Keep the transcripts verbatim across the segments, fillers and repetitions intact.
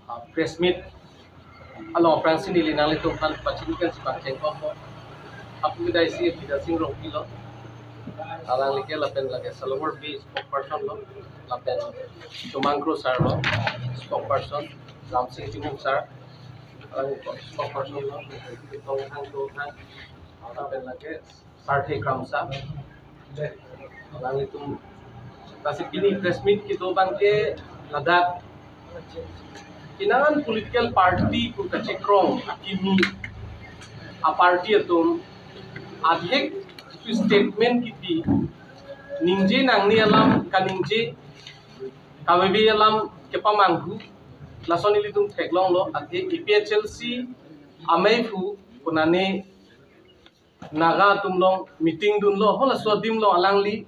Ah, press meet along aphrangsi neli nanglitum aphan pachini kan si pangcheng kok ko. Apu kedai si Bidya Sing Rongpi lo. Alangli ke lapen lake Salomon Bey spokesperson lo. Lapen Sumang Kro sir lo spokesperson. Ramsing Timung sir. Alangli spokesperson lo. Tong Thang, Tong Thang. Lapen lake Sarthe Kramsa. Alanglitum. Lasi pini press meet kedo abangke ladak. Kinan political party pu kachekrong akimi a-party atum adhek statement kipi, ningje nangne alam kaningje, kaveve alam kepamanghu, lason ilitum theklonglo. Adhek A P H L C amei phu konane Naga atum along meeting dunlo, halaso adim along alangli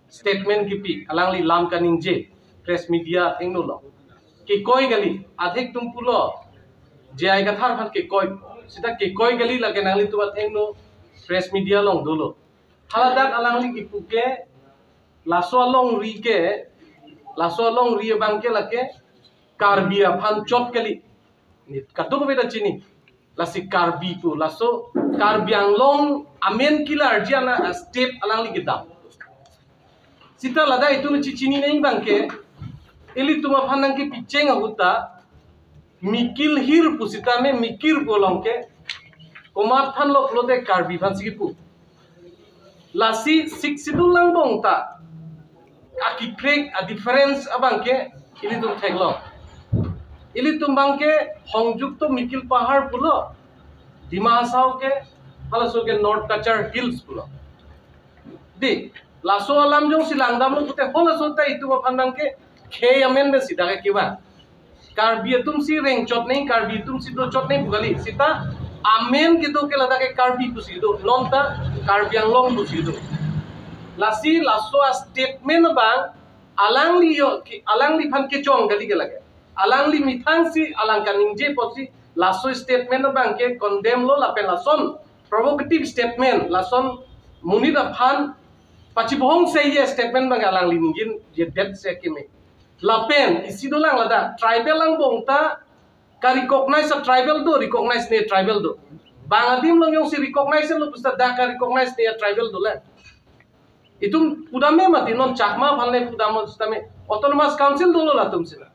statement kipi, alangli lam kaningje, press media athengno lo. Kekoi kali, adhek atum pulo, J I Kathar aphan kekoi, seta kekoi kali lake nanglitum athengno press media along dolo. Haladak alangli kipu ke, laso alongri ke, laso alongri abangke lake Karbi aphan chot kali. Neli kadokave ta chini. Lasi Karbi pu, laso Karbi Anglong amen kelarji ana state alangli kedam. Seta ladak itum chechini nangji abangke, ilitum aphan nangkepicheng ahut ta, mikil hir pu sitame mikir pu along ke, komat aphan lo pulote Karbi aphan si kipu. Lasi Sixth Schedule angbong ta, akikrek a-difference abangke ilitum theklong. Ilitum abangke Hongjukto Mikil Pahar pulo, Dima Hasao ke, halaso ke North Cachar Hills pulo. Dei, laso alam jongsi langdamlo pute halaso ta itum aphan abangke khei amen pen si dak ke kevang. Karbi atum si rengchot nangji, Karbi atum si dochot nangji pu kali. Seta amen kedo ke ladak ke Karbi pusi do, non ta Karbi Anglong pusi do. Lasi laso a-statement abang alangli yo, ki, alangliphan kejong kali ke lake. Alangli methang si alang kaningje apotsi laso statement abangke condemn lo lapen lason provocative statement, lason monit aphan pachibohong seji statement abang alangli ningjejedet si akimi. Lapen isi dolang ladak, tribal angbong ta ka-recognize a-tribal do, recognize ne tribal do. Bang adim along jongsi recognize lo pu seta dak ka-recognize ne a-tribal dolang. Itum pudam me mati, non Chakma aphan le pudam sitame Autonomous Council dolo latum sila.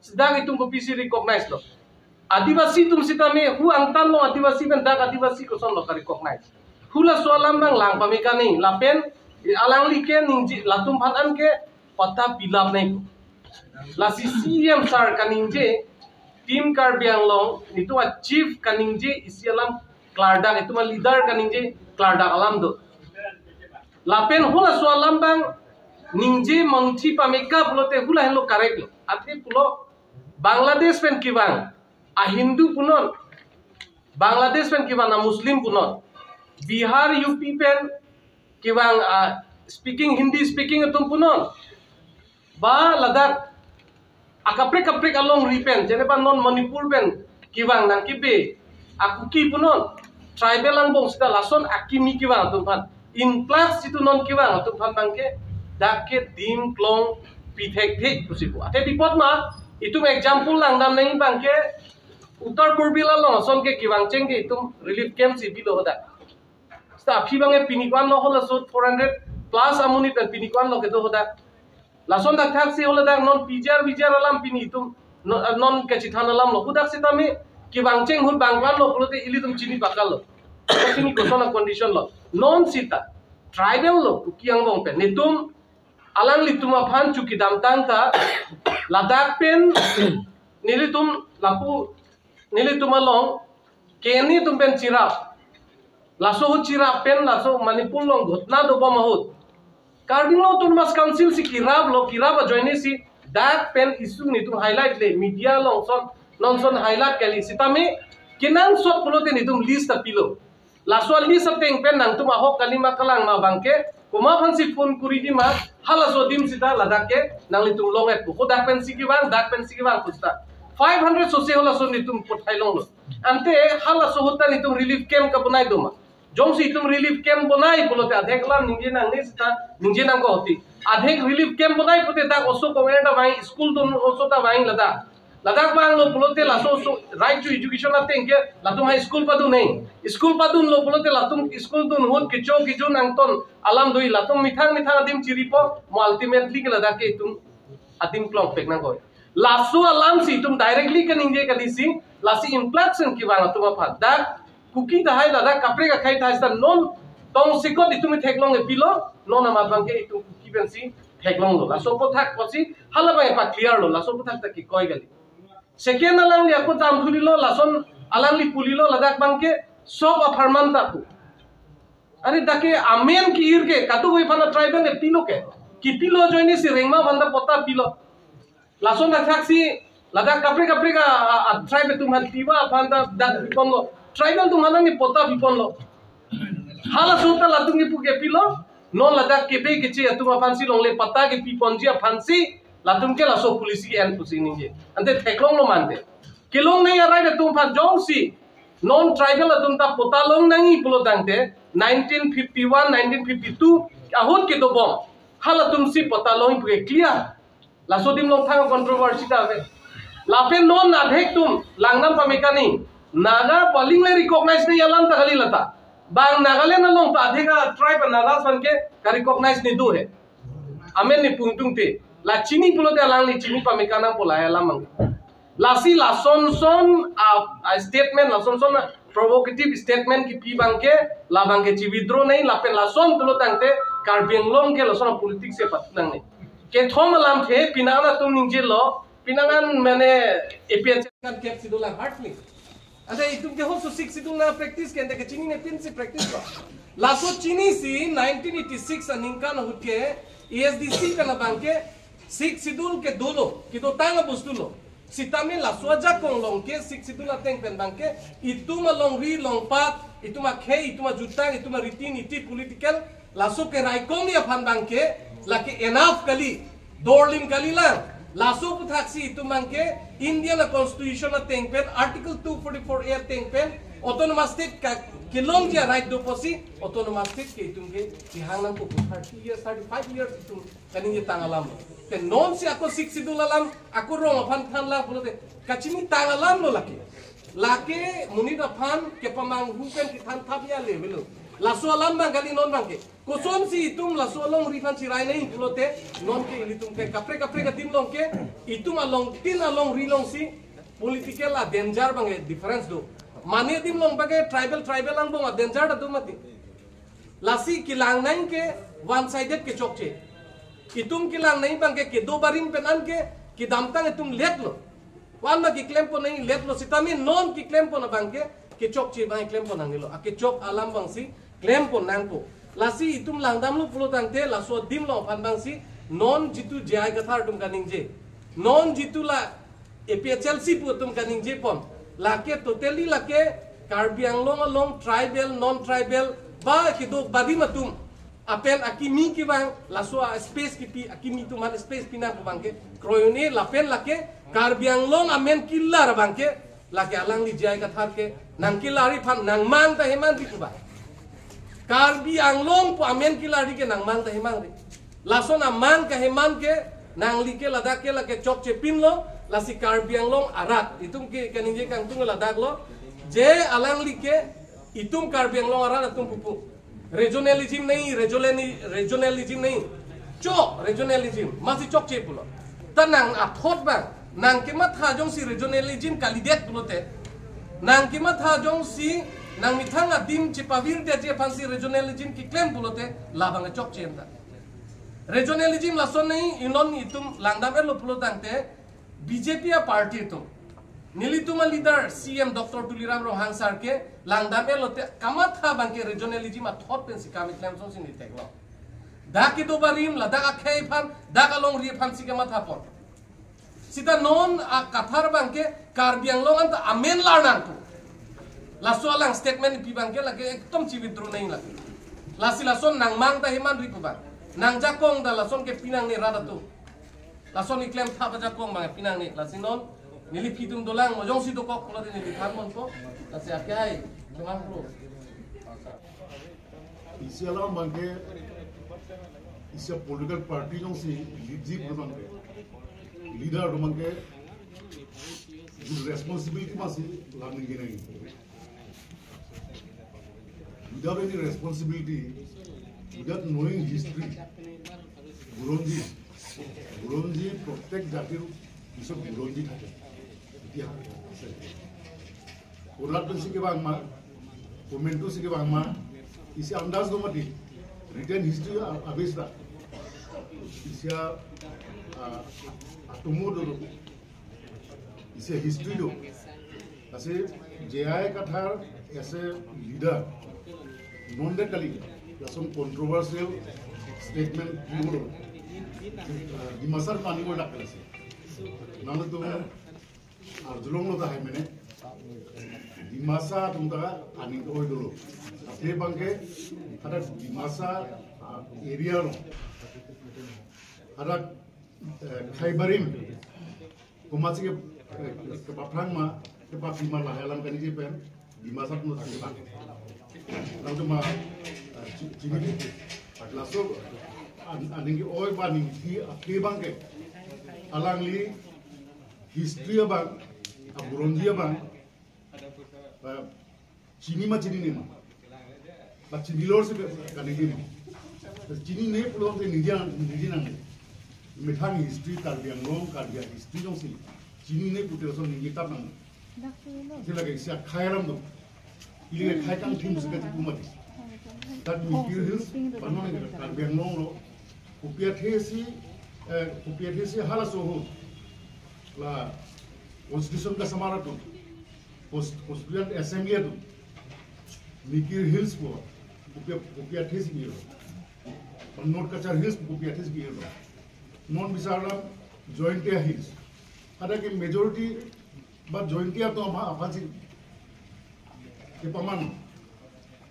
Seta dak itum kopisi recognize lo? Adivasi atum sitame, hu angtan lo Adivasi pen dak Adivasi koson lo ka-recognize? Halaso alam abang lang pame kani, lapen alangli ke ningje latum aphan an ke patta pilap nangji. Lasi C E M sir kaningje, Team Karbi Anglong, netum a-chief kaningje isi alam klardak, netum a-leader kaningje klardak alam do. Lapen halaso alam abang ningje mangthi pameka pulote hula henlo correct lo. Athe pulo Bangladesh pen kevang a-Hindu punon, Bangladesh pen kevang a-Muslim punon, Bihar, U P pen kevang a-speaking, Hindi speaking atum punon, ba ladak akaprek kaprek alongri pen, jeneba non Manipur pen kevang nangkebe a-Kuki punon, tribal angbong seta lason akimi kevang atum aphan, influx jitu non kevang atum aphan abangke dak ke dim klong pi thekthe pusi pu. Athe bipot ma, itum example langdam nangji abangke Uttar Purbi along ason ke kevangcheng ke itum relief camp si bilo hadak. Seta aphi abangke pini ko-an lo, halaso four hundred plus amonit pen pini ko-an lo kedo hadak. Lason dak thaksi haladak non P G R V G R alam pini itum non, non kachethan alam lo. Hadak sitame kevangcheng ahut bang ko-an lo pulote ilitum chini pakal lo. Pini koson a-condition lo. Non seta tribal lo, Kuki angbong pen. Netum alanglitum aphan chukidam tangka ladak pen nelitum lapu, nelitum along K N A atum pen cherap. Laso ahut cherap pen laso Manipur along ghotona dobom ahut Karbi Anglong Autonomous Council si kerap lo, kerap ajoine si dak pen issue netum highlight le, media along son, non son highlight kali. Sitame kenangsot pulote netum list ta pilo. Laso a-list ateng pen nangtum ahok kali ma kalang ma abangke, komat aphan si phone kuriji ma, halaso adim seta ladak ke nanglitum long-et pu. Ko dak pen si kevang, dak pen si kevang pu seta. Five hundred sose halaso netum pothai longlo. Ante halaso ahut ta netum relief camp kabonai do ma? Jongsi itum relief camp bonai pulote adhek alam ningje nangne seta ningje nangkok ti. Adhek relief camp bonai pulote dak oso komer ta vang, school dun oso ta vang ladak. Ladak vanglo pulote laso so right to education ateng ke latum ha school padun nang. School padunlo pulote latum school dun ahut kecho kejun angton alam do, latum methang methang adim chiripo mo, ultimately ke ladak ke itum adim klongpek nangkok. Laso alamsi itum directly kaningje kali si, lasi influx kevang atum aphan. Dak Kuki tahai ladak kaprek akhei tahai seta non tongsekot itum theklong epilo, non amat abangke itum Kuki pensi theklonglo. Laso aphuthak kosi hala abang epa clear lo, laso aphuthak ta kekoi kali. Second alangli ako jam thulilo, lason alangli pulilo ladak abangke sob apharman ta pu. Are dak ke amen ke-ir ke, kadokave aphan tribal epilo ke. Kepilo ajoine si Rengma aphan ta patta pilo. Lason athaksi ladak kaprek kaprek a, a, a tribe atum aphan Tiwa aphan ta dak piponlo. Tribal atum aphan ni patta piponlo. Halaso ta latum kepu kepilo. Non ladak kebe keche atum aphansi longle patta kepiponji aphansi latum ke laso policy en pusi ningje. Ante theklonglo mante. Kelong nang a-right atum aphan jongsi non tribal atum ta patta long nangji pulo tangte nineteen fifty-one, nineteen fifty-two ahut kedobom halatumsi patta longji pu ke clear. Laso adim along thang controversy ta ave. Lapen non adhek atum langdam pame kani, Naga pu aling le recognize nangji alam ta kali lata. Bang Nagaland along ta adhek a-tribe Naga aphan ke ka-recognize ni do he. Amen ni pungtung te. La chini pulote alangli chini pame kanang pu la alam mang. Lasi lason son a, a statement, lason son a provocative statement kepi abangke, la abangke chi-withdraw nangji, lapen lason pulo tangte Karbi Anglong ke lason a politics si patunang nangji. Kethom alamthe penang atum ningjelo, penang an mane A P H L kan kep si dolang hardly. Ante itum ke hopso Sixth Schedule nang practice ke, ante kechinine pensi practice lo. Laso chinisi nineteen eighty-six aningkan ahut ke A S D C pen abangke Sixth Schedule ke dolo, kedotang abostu lo. Sitame laso ajakong along ke Sixth Schedule ateng pen abangke itum alongri longpat, itum akhei, itum ajutang, itum ariti niti political, laso keraikomji aphan abangke, lake enough kali, dorlim kalilang. Laso aphuthaksi itum abangke Indian a-constitution ateng pen, Article two forty-four A ateng pen, autonomous state ka, kelongji a-right do pusi, autonomous state ke itum ke chihang nangkok pu thirty years, thirty-five years itum kaningje tang alam. Te nonsi ako Sixth Schedule alam, ako rong aphan thanlang pulote, kachini tang alam lo lake. Lake monit aphan kepamanghu pen kethan thap ya le velo. Laso alam abang kali non abangke. Kosonsi itum laso alongri aphan chirai nangji pulote, non ke ilitum ke kaprek kaprek adim along ke, itum along tin alongri alongsi political a-danger abang e difference do. Mane adim along abangke tribal tribal angbong a-danger ta do mati. Lasi kelang nangji ke one sided kechokche. Itum kelang nangji abangke kedo barim pen an ke kedamtang itum let lo. Wan ma keklempon nangji let lo, sitame non keklempon abangke kechokche abang keklempon nangnelo. Akechok alam abangsi klempon nangpo. Lasi itum langdamlo pulo tangte laso adim along aphan abangsi non jitu J I Kathar atum kaningje, non jitu la A P H L C pu atum kaningjepon, lake totally lake Karbi Anglong along tribal, non-tribal, ba kedo barim atum apen akimi kevang, laso a-space kepi, akimi atum aphan space pinang pu abangke kroi un-e, lapen lake Karbi Anglong amen kelar abangke, lake alangli J I Kathar ke nangkelarji aphan nangmang ta hemanri pu abang. Karbi Anglong pu amen kelarji ke nangmang ta hemanri. Lason amang kaheman ke nangli ke ladak ke lake chokche pinlo, lasi Karbi Anglong arat. Itum ke kaningje kangtung ladak lo. Je alangli ke itum Karbi Anglong arat atum pupu. Regionalism nangji, regionali-, regionalism nangji. Chok, regionalism. Masi chokche pulo. Ta nang athot abang, nang kematha jongsi regionalism kalidet pulote, nang kematha jongsi nang methang adim chepavirdetji aphansi regionalism keklem pulote, labang chokche anta. Regionalism lason nangji, inon itum langdam-etlo pulo tangte, B J P a-party atum, nelitum a-leader C M Doctor Tuliram Ronghang sir ke langdam-etlo te kamatha abangke regionalism athot pensi kam keklem asonsi neli theklong. Dak kedo barim, ladak akhei aphan, dak alongri aphansi kemathapon. Sita non a-Kathar abangke Karbi Anglong anta amen lar nangpo. Laso alang statement pi abangke lake ekdom chi-withdraw nangji lake. Lasi lason nangmang ta hemanri pu abang. Nangjakong ta lason ke pinangne rat atum. Lason keklem thap ajakong abang pinangne. Lasi non neliphi atum dolang, mo jongsi dokok pulote neli thanponpo. Lasi akhei, chomang pro. Isi alam abangke, isi political party jongsi lead ji pu abangke, leader atum abangke, responsibility masi lam ningje nangji. Without any responsibility, without knowing history, Buronji, Buronji, protect jatir, isi Buronji thake. ইতিহাস আছে। Korat pensi kevang ma, komentu si kevang ma, isi andaz do mati, written history a-, abis ta. Isi a, a, atomo do, isi history do. Lasi J I Kathar as a leader, non de kali, lason controversial statement do. Dimasar pani ko dak lasi. Nang tu arjulonglo tahai mene. Dimasa atum ta aning oi dolo. Athe abangke hadak Dimasa, ah, area lo. Hadak, eh, Khaibarim. Komatsi ke, eh, kepaphrang ma, kepapi ma lahai alam kaningje pen. Dimasa atum ta. Nang tu ma, eh, chi-, chini. Laso an-, aning oi ba ningje athe abangke. Alangli history abang, a Buronji abang, ba chini ma chinine ma, ba chinilor si kaningje ma. Chinine pulote ningje, ningje nang. Methang history Karbi Anglong, Karbi history jongsi chinine pute lason ningje tap nang. Isi lake isi akhai alam do. Ili akhai kangthim si kachipu mati. Dak Mikir Hills, panon Karbi Anglong lo. Kopi athe si, eh, kopi athe si halaso ahut, la Constitution kasamar atum, Cons-, Constituent Assembly atum, Mikir Hills pu, kopi, kopi athe si kilo. North Cachar Hills pu kopi athe si kilo. Non bisar alam Jaintia Hills. Hadak ke majority ba Jaintia atum aphan, aphansi kepaman.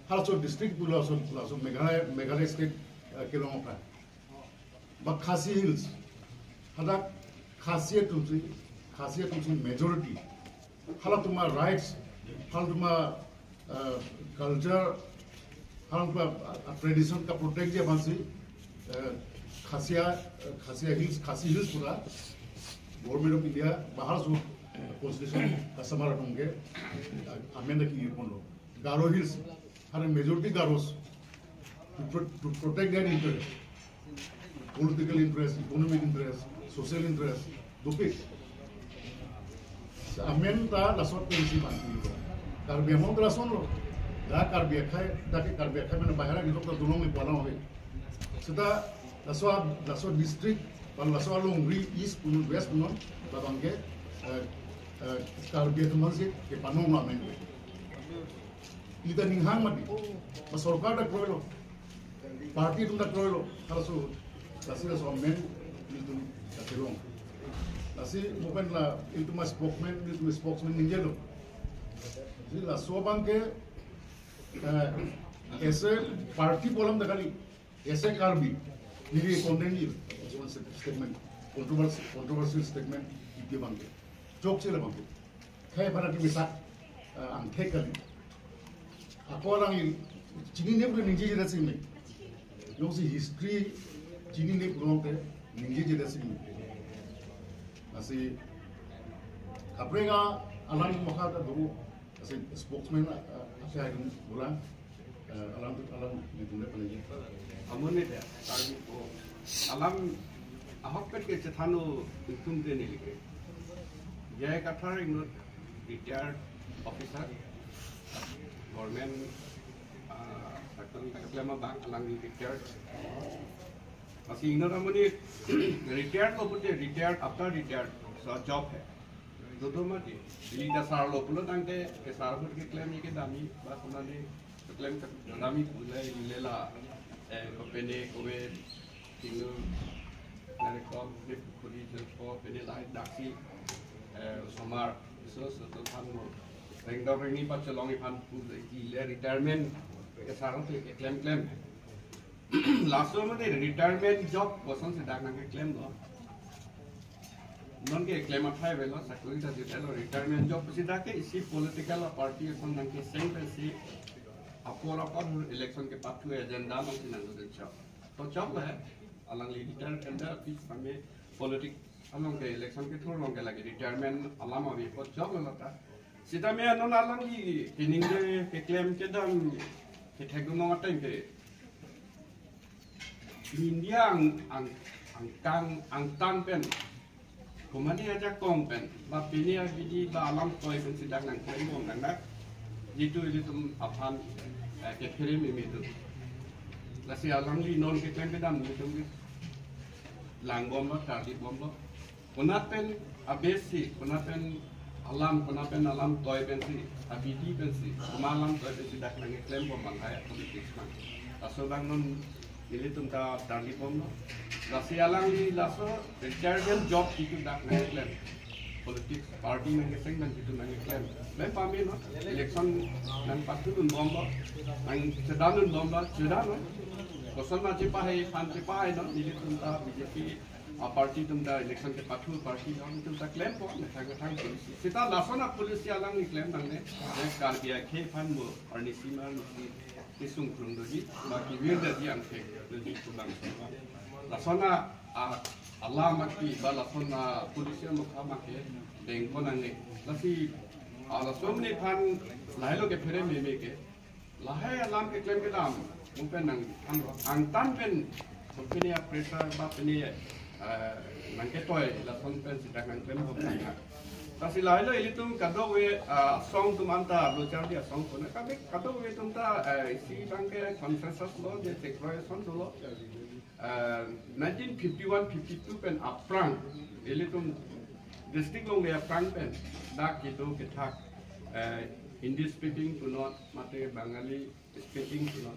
Halaso district pu laso, laso Meghalaya, Meghalaya state, eh, kelong aphan. Ba Khasi Hills. Hadak Khasi atum si, Khasi atum si majority. Halatum a rights, halatum a, eh, culture, halatum a, a tradition kaprotect ji aphansi, eh, Khasia, eh, Khasia Hills, Khasi Hills pura, Government of India, bahar su constitution kasamar atum ke, eh, amend ki ponlo. Garo Hills, hadak majority Garos, to pro-, to protect their interest, political interest, economic interest, social interest, dopik. Amend ta laso pensi bangki. Karbi Anglong ta lasonlo. Dak Karbi akhai, dak ke Karbi akhai mane bahar ke dok ta dunong ni pulang ave. Seta laso, laso district, ba laso alongri East punon, West punon, labangke, eh, eh, Karbi atum si kepanong lo amend. Ili ta ninghang mati. Ba sorkar ta kroilo. Party atum ta kroilo. Halaso, lasi laso amend ilitum ta kelong. Lasi mo pen la ilitum a spokesman, ilitum spokesman ningje lo. Lasi laso abangke, eh, as a party pu alam ta kali. As a Karbi, neli condemn ji, one statement, controversial, controversial statement, iti abangke. Chokche labangke. Khei aphan akimi sak, eh, angthek kali. Ako alangli chinine pura ningjeje ra sing me. Jongsi history chinine pura ke ningjeje ra sing me. Lasi kaprek alam mokha ta do, lasi spokesman, eh, ase aidun bolang. Eh, alam tu, alam di dunia paling. Amun ni dia, tadi ko. Alam ahok pen kechethan lo itum te neli ke. J I Kathar inut retired officer, government, ah, sector keklem abang alangli retired. Lasi inut amonit retired lo pute retired, after retired, so job hai. Dodo mati. Ili ta sar lo pulo tangte, ke sar ahut keklem ni kedam ni, ba kona ni keklem kedam ni pule ili la, eh, kopene kove, tingno, nare kom, ne pukhuri, jel ko, pene lahai daksi, eh, somar, so, so, to than mo. Rengdor rengni pachelong iphan pule, ili retirement, ke sar ahut keklem klem. Laso mane retirement job kosonsi dak nangkeklem lo. Non keklem athai avelo, sakori ta jitelo, retirement job pusi dak ke isi political party ason nangkeseng pensi Apor apor election kepathu agenda alongsi nangdodun chok. To choklo he, alangli retire anda office kami politics along ke election kethur along ke lake retirement alam ave apot choklo lata. Sitame non alangli keningje keklem kedam kethekdun ateng ke India ang, ang, angkang angtan pen, komatne ajakong pen, ba pini abidi ba alam toi pensi dak nangklembom nang dak. Jitu ilitum aphan, eh, kephere meme tu. Lasi alangli non keklem kedam ilitum ke langbomlo, tardibomlo. Konat pen abesi, konat pen alam, konat pen alam toi pensi, abidi pensi, komat alam toi pensi dak nangklembom abang hai politics abang. Laso abang non nelitum ta tardibomlo. Lasi alangli laso retirement job jitu dak nangklem. Politics party nangkeseng abang jitu nangklem. Mepame non, election nangpathudun bomlo, nangchedandun bomlo, chedandun. Koson ma chepahai, aphan chepahai non, nelitum ta B J P a party atum ta election kepathu party atum ta klempo, methang methang policy. Seta lason a policy alangli klem nangne, ya Karbi akhei aphan mo arnisi ma arnisi kesung krung doji, ma kevir doji angthek doji pu bang. Lason a, a, alam aki, ba lason a policy mo kha ma ke dengpo nangne. Lasi, a, lason nephan lahelo kephere meme ke. Lahai alam keklem kedam, mo pen nang, ang, angtan pen, mo pini a pressure ba pini, eh, nangketoi, lason pensi dak nangklembom nang. Lasi lahailo ilitum kadokave, ah, asong atum anta lo charli asong atum. Kami kadokave atum ta, eh, isi abang ke consensus lo, je chekroi ason dolo. Eh, nineteen fifty-one fifty-two pen aphrang, ilitum district along le aphrang pen, dak kedo kethak, eh, Hindi speaking punot, mate Bengali speaking punot.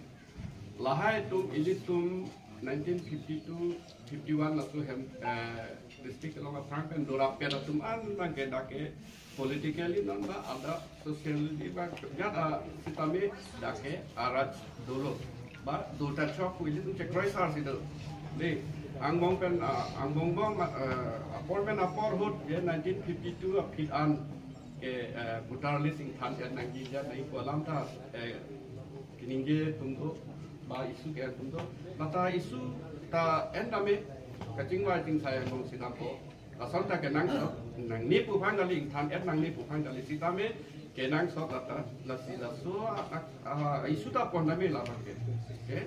Lahai atum ilitum nineteen fifty-two fifty-one laso hem, eh, district along aphrang pen dorap pet atum an abang ke dak ke politically non ba ada socially ba jat a sitame dak ke arach dolo. Ba dota chok pu ilitum chekroi sar si do. De, angbong pen, ah, angbong bong, ah, apor pen apor ahut ye nineteen fifty-two aphi an ke, eh, voter list ingthan et nangji jat nangji pu alam ta, eh, keningje atum do, ba issue ke atum do. Mata issue ta en tame kachingvai chingsai angbong si dampo. Lason ta kenangsot, nangne pu aphan kali, ingthan et nangne pu aphan kali sitame kenangsot lata, lasi laso a, a, a, issue ta pon tame labang ke. Okay?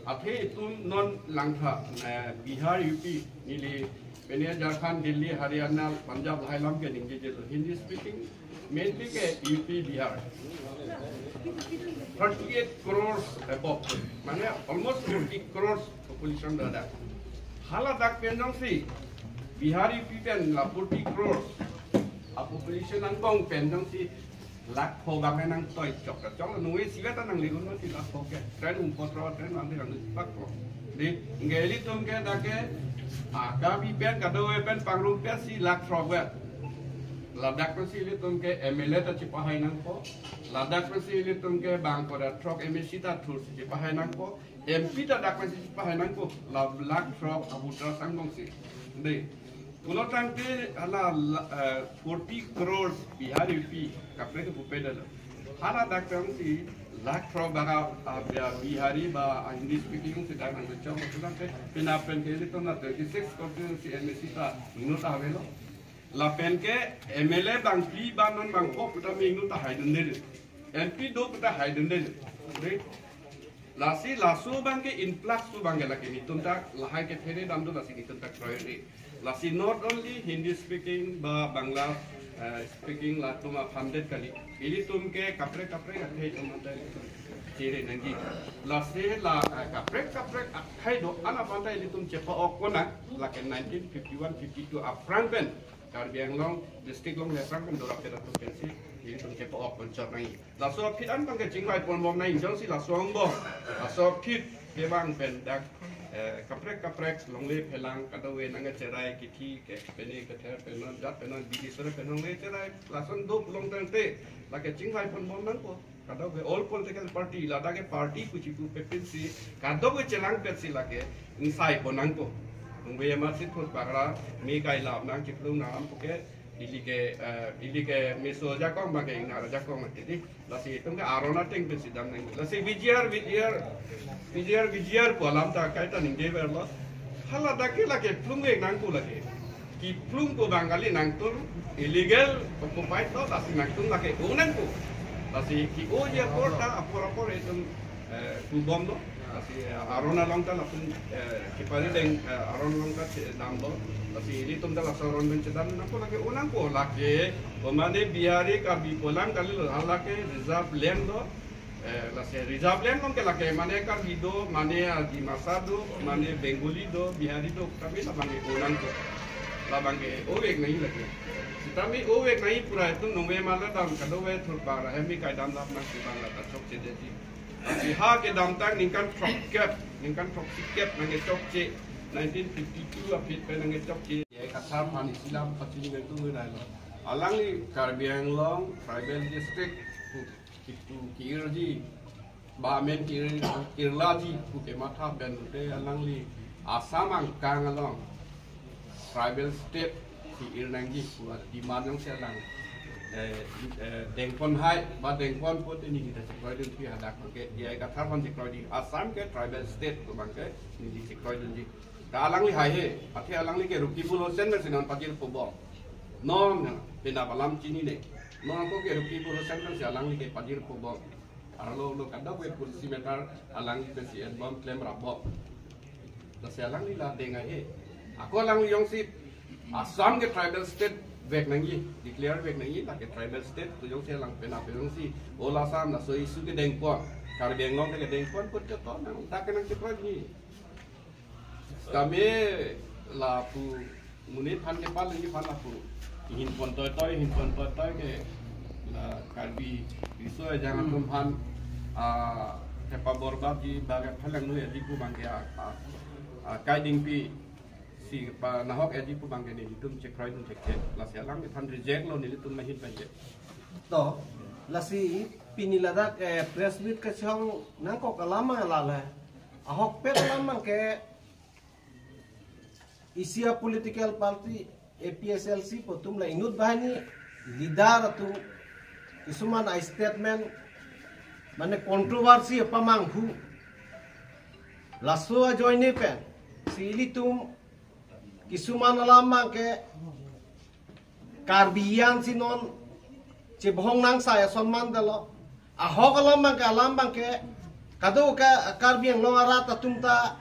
Athe itum non langtha, eh, Bihar, U P, neli pini Jharkhand, Delhi, Haryana, Punjab lahai alam ke ningjeje lo. Hindi speaking, mainly ke U P, Bihar. Thirty-eight crores above. Mane almost forty crores population do dak. Hala dak pen jongsi Bihar U P pen la forty crores a population angbong pen jongsi lakh pho abang nangtoi chok chok nungve sivet ta nangliun mati lakh pho ke. Train umpot ro train nangliun pak pho. Di, nge ilitum ke dak ke, ah, Karbi pen kadokave pen pangrum pensi lakh throk vet. Ladak pensi ilitum ke M L A ta chepahai nangpo. Ladak pensi ilitum ke bang koda throk M A C ta thursi chepahai nangpo. M P ta dak pensi chepahai nangpo. La lakh throk a voters angbongsi. Dei. Pulo tangte hala la, eh, forty crores Bihar U P kaprek ke pupe dalo. Hala dak pensi lakh throk abang a, a, Bihari ba, a, Hindi speaking si dak nangchong pulo tangte penap pen ke ilitum na twenty-six constituency M A C ta ingno ta avelo. Lapen ke M L A bangphli ba non bangpho pu ta me ingno ta haidunde. M P do pu ta haidunde. Dei. Lasi laso abang ke influx pu abang ke lake netum ta lahai kephere dam do lasi netum ta kroidet. Lasi not only Hindi speaking ba Bangla, eh, speaking latum aphan det kali. Ilitum ke kaprek kaprek akhei atum anta chere nangji. Lasi la, eh, kaprek kaprek akhei do-an aphan ta ilitum chepa-ok konang lake nineteen fifty-one fifty-two aphrang pen Karbi Anglong district along le aphrang pen dorap pet atum pensi ilitum chepa-ok ponchot nangji. Laso aphi an abang ke chingvai ponbom nang jongsi laso angbong. Laso aphi kevang pen dak, eh, kaprek kaprek longle phelang kadokave nangcherai kithi ke pene kether penon jat penon bidi sore penon le cherai lason do pulo tangte lake chingvai ponbom nangpo. Kadokave all political party ladak ke party kuchipu pepinsi kadokave chelang pensi lake ingsai pon nangpo. Nungve amat si thut bagra me kai lam nang chiplung nang puke Ili ke, eh, ili ke meso ajakong abang ke ingnar ajakong mati di. Lasi itum ke aron ateng pensi dam nang. Lasi V G R, V G R, V G R, V G R pu alam ta kaita ningjeverlo. Hala dak ke lake plung vek nangpo lake. Keplung pu abang kali, nangtum illegal occupied lo, lasi nangtum lake o nangpo. Lasi ke-oji apor ta, apor apor itum, eh, pubomlo. Lasi, eh, aron along ta lapen, eh, kipari deng, eh, aron along ta chedamlo. Lasi ilitum ta laso aron pen chedam nangpo lake o nangpo lake. O mane Bihari Karbi pu alam kalilo, halake reserve land lo. Eh, lasi reserve land along ke lake mane Karbi do, mane, ah, Dimasa do, mane Bengali do, Bihari do, kami labang ke o nangpo. Labang ke o vek nangji lake. Sitame o vek nangji pura itum nungve mala dam kadokave thurpa ra hemi kaidam dam nangsi abang la ta chokchedetji. Lasi ha kedamtang ningkan throkkep, ningkan throksi kep nangkechokche, nineteen fifty-two aphi pen nangkechokche. J I Kathar aphan isi alam pachini nangtum nai lo. Alangli Karbi Anglong tribal district pu, pu ki-irji, ba amen ki-ir, ki-irlaji pu kematha pen te alangli Assam angkang along tribal state ki-ir nangji pu demand jongsi alang, eh, eh, dengpon hai, ba dengponpo te neli ta chekroidunpi hadak abang ke, J I Kathar aphan chekroidun, Assam ke tribal state pu abang ke neli chekroidunji. Ta alangli haihe, athe alangli ke Rakibul Hussain pensi non pajirpo bom. Non penap alam chinine. Non ako ke Rakibul Hussain pensi alangli ke pajirpo bom. Arlo lo kadokave policy matter alangli pensi en bom, klemrap bom. Lasi alangli la deng haihe. Ako alangli jongsi Assam ke tribal state vek nangji, declare vek nangji, lake tribal state pu jongsi alang penap jongsi All Assam laso issue kedengpon, Karbi Anglong kedengpon put ke to nang dak ke nangchekroi ni. Kami lapu monit aphan kepal ini aphan lapu. Hinpon toitoi, hinpon toitoi ke la Karbi Riso Ejang atum aphan, ah, kepaborbadji ba kephelangno ya di pu abang ke, ah, ah, kaidingpi si panahok ya di pu abang ke nelitum chekroidun chekche. Lasi alang aphan reject lo, nelitum mahin pen ke. To, lasi pini ladak, eh, press meet kachehong nangkok alam abang la le. Ahokpet alam abang ke isi a political party A P H L C pu atum la inut banghini leader atum kisuman a statement mane controversy pamanghu. Laso ajoine pensi ilitum kisuman alam abang ke Karbi an si non chebohong nangsai ason mandalo. Ahok alam abang ke, alam abang ke, kadokave Karbi Anglong arat atum ta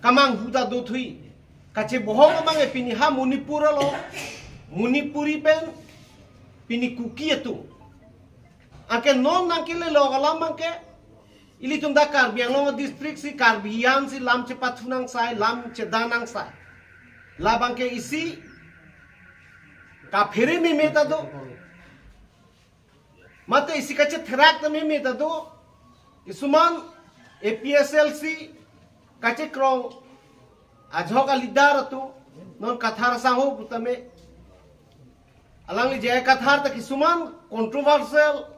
kamanghu ta dothui. Kachebohong abang ke pini ha Manipur along, Manipuri pen, pini Kuki atum. Anke non nangkelelo alam abang ke, ilitum dak Karbi Anglong district si Karbi an si lam chepathu nangsai, lam cheda nangsai. Labang ke isi kaphere meme ta do. Mate isi kachetherak ta meme ta do. Kisuman A P H L C kachekroi ajok a leader atum non Kathar asangho putame. Alangli J I Kathar ta kisuman controversial,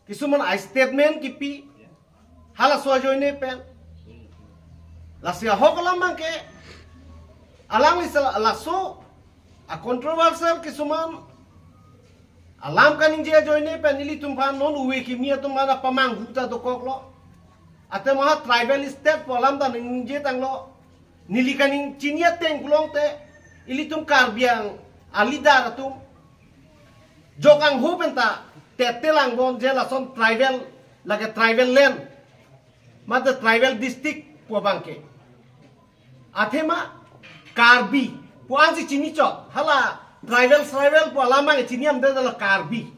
kisuman a statement kipi, halaso ajoine pen. Lasi ahok alam abang ke, alangli sel-, laso a controversial kisuman alam kaningje ajoine pen ilitum aphan non uve kimi atum aphan pamanghu ta dokoklo. Athe maha tribal state pu alam ta ningje tanglo. Neli kaning chini ateng pulote ilitum Karbi Anglong a leader atum jok angho pen ta tete lang bom je lason tribal, lake tribal land, mate tribal district pu abang ke. Athema Karbi pu ansi chini chot, hala tribal, tribal pu alam abang chini amde dala Karbi.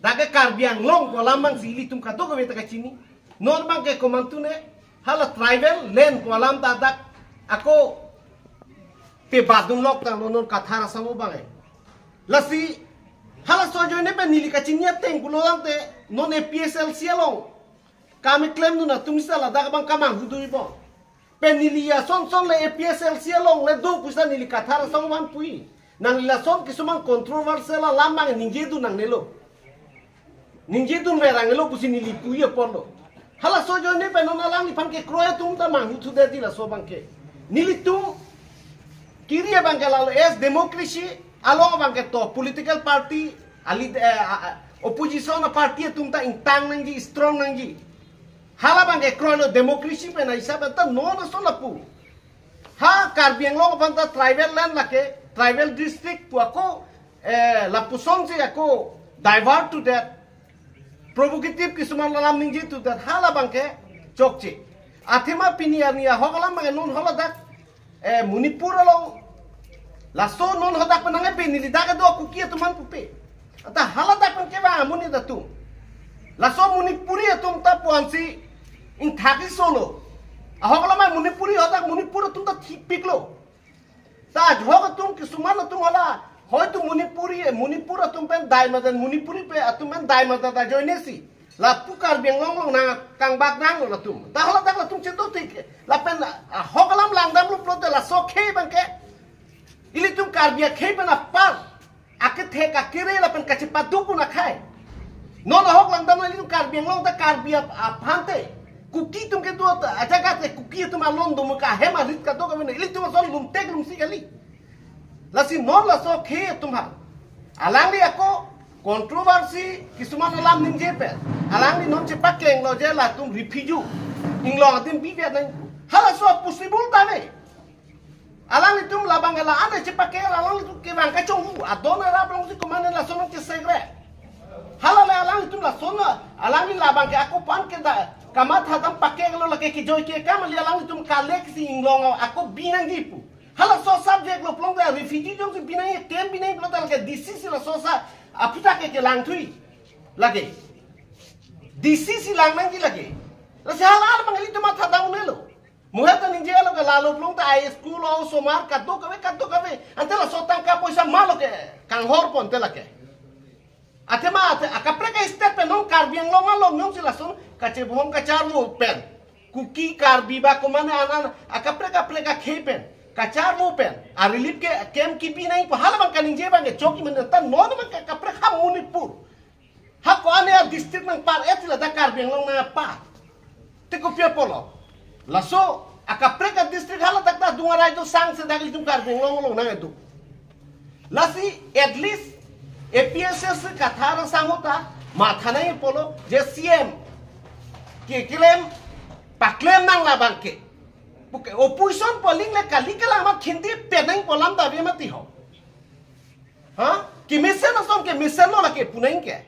Dak ke Karbi Anglong pu alam abang si ilitum kadokave ta kachini. Non abang ke komantu ne, hala tribal land pu alam ta dak ako pebadun lok tanglo non Kathar asangho abang. Lasi halaso ajoine pen neli kachini ateng pulo tangte non A P H L C along kami klemdun atum si ladak abang kamanghu dui bom. Pen neli ason son le A P H L C along le do pusi neli Kathar asangho aphan pu-i. Nangli lason kisuman controversial alam abang ningjedun nangnelo. Ningjedun veranglo pusi neli pu-i aporlo. Halaso ajoine pen non alangliphan kekroi atum ta manghu thudetji laso abang ke. Nelitum kiri abang ke lalo as democracy, along abangke to political party, ali, eh, a- a- opposition a party atum ta ingtang nangji, strong nangji. Hala abangke kroilo democracy pen aisa pen ta non aso lapu. Ha Karbi Anglong aphan ta tribal land lake, tribal district pu ako, eh, lapuson si ako divert to that. Provocative kisuman alam ningje to that, hala abangke chokche. Athema pini arni ahok alam abangke non haladak, eh, Manipur along. Laso non hadak penang e pini lidak do Kuki atum aphan pupe. Anta haladak pen kevang amonit atum. Laso Manipuri atum ta puansi ingthak-i solo. Ahok alam Manipuri hadak Manipur atum ta thipiklo. Ta ahok atum kisuman atum hala, hoitu Manipuri, Manipur atum pen dai madan, Manipuri pen atum pen dai madan ajoine si lapu Karbi Anglong along nangkangbak nanglo latum. Ta haladak latum chetok tik. Lapen ahok alam langdamlo pulote laso khei abangke ilitum Karbi akhei pen apar akethe akere lapen kachepaduk un akhei. Non ahok langdam ilitum Karbi Anglong ta Karbi ap- aphan te. Kuki atum kedo ta ajaga te Kuki atum alon do muka hem arit kadokave, ilitum ason lumtek lumsi kali. Lasi non laso khei atum ha. Alangli ako controversy kisuman alam ningje pen. Alangli non chepakenglo je latum refugee. Inglong adim bibiat nang. Halaso possible ta ne. Alanglitum labang la ane chepakeng alanglitum kevang kachonghu. Adon arap along si komanen lason nangchesegre. Hala le alanglitum lason na, alangli labangke ako pan ke da, kamatha dam pakenglo lake kejoi ke kam ali alanglitum kalek si inglong ako binangji pu. Halaso subject lo pulote refugee jongsi binangji, camp binangji pulote lake D C si laso sa aphuthak ke kelangthui. Lake D C si lang nangji lake. Lasi hala abang ilitum matha dam unelo. Muheta ningjelo ke lalo pulote high school osomar kadokave kadokave. Ante laso tangka poisa malo ke kanghor pon te lake. Athema athe akaprek a-state pen non Karbi Anglong along jongsi lason kachebohong kacharvo pen. Kuki Karbi ba komanen anan akaprek akaprek akhei pen kacharvo pen a-relief ke camp kebinangji pu hala abang kaningje abangke chokche mane ta non abangke akaprek ha Manipur. Ha ko-an a-district nangpar-et si ladak Karbi Anglong nangpar. Te kopi apotlo. Laso akaprek a-district haladak ta adung arai do sangse dak ilitum Karbi Anglong along nangduk. Lasi at least A P H L C kathar asang ahut ta matha nangji pulo je C M keklem paklem nang labangke. Puke opposition polling le kali kelang amat khindi penang pu alam ta ave mati ho. Ha? Kemesen ason kemesen lo lake punang ke.